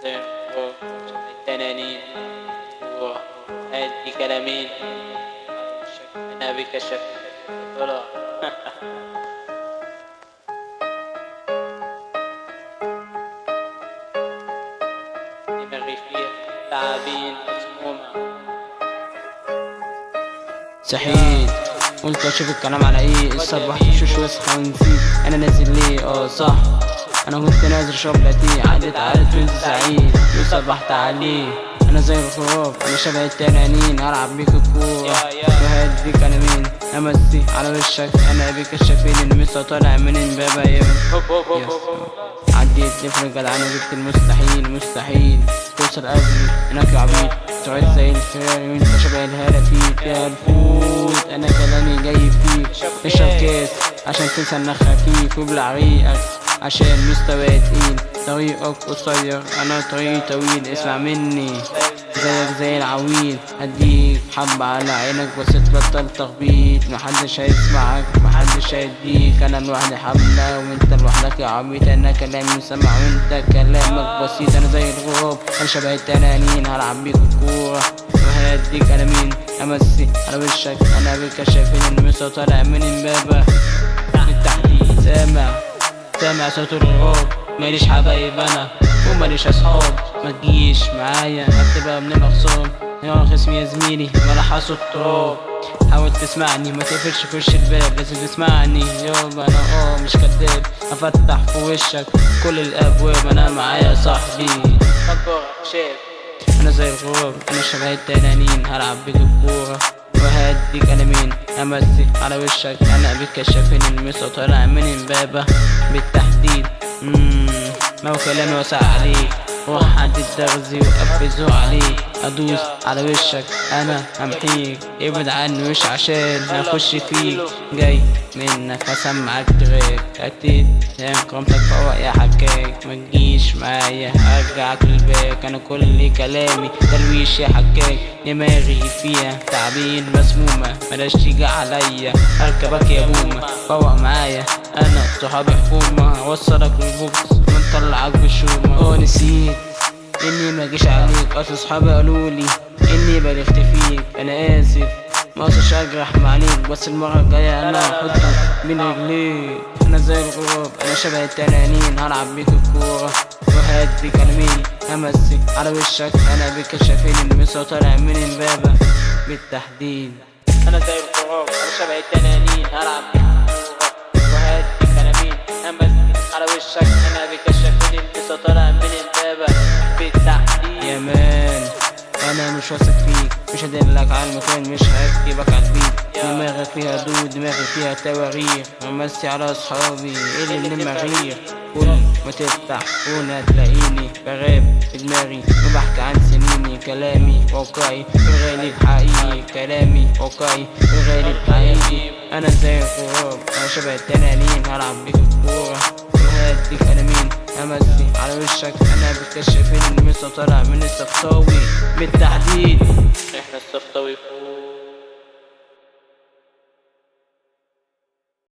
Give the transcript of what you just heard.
زي التنانين هادي كلامين انا بكشف طلع دماغي فيها تعابين مسمومة. صحيت قلت اشوف الكلام على ايه الصبح، شوش وصحى ونسيت انا نازل ليه. صح انا كنت نازل شرب لاتية، عدت على توينز سعيد وصبحت عليه. انا زي الغراب، انا شبه التنانين، هلعب بيك الكورة وهديك انا مين، امسي على وشك انا بيك الشفيل المسا طالع من امبابة يا عديت لفرق جدعان وجبت المستحيل، مستحيل توصل قبلي هناك يا عبيط، سعيد زي الفيراري وانت شبه الهلافيت يا الفوت. انا كلامي جاي فيك، اشرب كاس عشان تنسى انك خفيف، وابلع ريقك عشان مستواي تقيل، طريقك قصير انا طريقي طويل. اسمع مني زيك زي العويل، هديك حبة على عينك بس تبطل تخبيط، محدش هيسمعك محدش هيديك، انا لوحدي حملة وانت لوحدك يا عبيط. انا كلامي مسمع وانت كلامك بسيط، انا زي الغراب انا شبه التنانين، هلعب بيك الكورة وهديك انا مين، امسي على وشك انا بيك شايفين المسا طالع من امبابة بالتحديد. سامع صوت الغراب، ماليش حبايب انا وماليش اصحاب، ما تجيش معايا هتبقى من الاخصام، يا خصمي يا زميلي ولا حاسه التراب. حاول تسمعني ما تقفلش في وش الباب، لازم تسمعني يابا انا مش كداب، افتح في وشك كل الابواب، انا معايا صاحبي انا زي الغراب، انا شبه التنانين، هلعب بيك الكورة وهديك انا مين، امسي على وشك انا بيك شايفين المسا طالع من امبابة بالتحديد. ما هو كلامي واسع عليك، روح عند الدغزي وقفزوا عليك، ادوس على وشك انا همحيك، ابعد عني وش عشان هخش فيك، جاي منك هسمعك track اكيد كرامتك فوق يا حكاك، ما تجيش معايا هرجعك للباك، انا كل كلامي تلويش يا حكاك، دماغي فيها تعابين مسمومة، بلاش تيجي عليا اركبك يا بومة، فوق معايا انا صحابي حكومة، هوصلك للبوكس ونطلعك بالشومة. نسيت اني ما جيش عليك، اصل صحابي قالولي اني بلغت فيك، انا اسف ما اقصدش اجرح معليك، بس المرة الجاية انا هحطه بين رجليك. انا زي الغراب، انا شبه التنانين، هلعب بيك الكورة وهديك انا مين، همسي على وشك انا بيك شايفين المسا طالع من امبابة بالتحديد. انا زي الغراب، انا شبه التنانين، هلعب بيك الكورة وهديك انا مين، همسي على وشك انا بيك شايفين المسا طالع من امبابة بالتحديد. يا مان انا مش واثق فيك، مش هدلك على المكان، مش هركبك على البيت، دماغك فيها دود دماغي فيها تواريخ، همسي على اصحابي اللي من المريخ، كل ما تفتح فون هتلاقيني بغاب في دماغي وبحكي عن سنيني، كلامي واقعي الغالي الحقيقي، كلامي واقعي الغالي الحقيقي. انا زي الغراب، انا شبه التنانين، هلعب بيك الكورة وهديك انا مين، امسي على وشك انا بكشفين المسا طالع من الصفطاوي بالتحديد. احنا الصفطاوي فوق.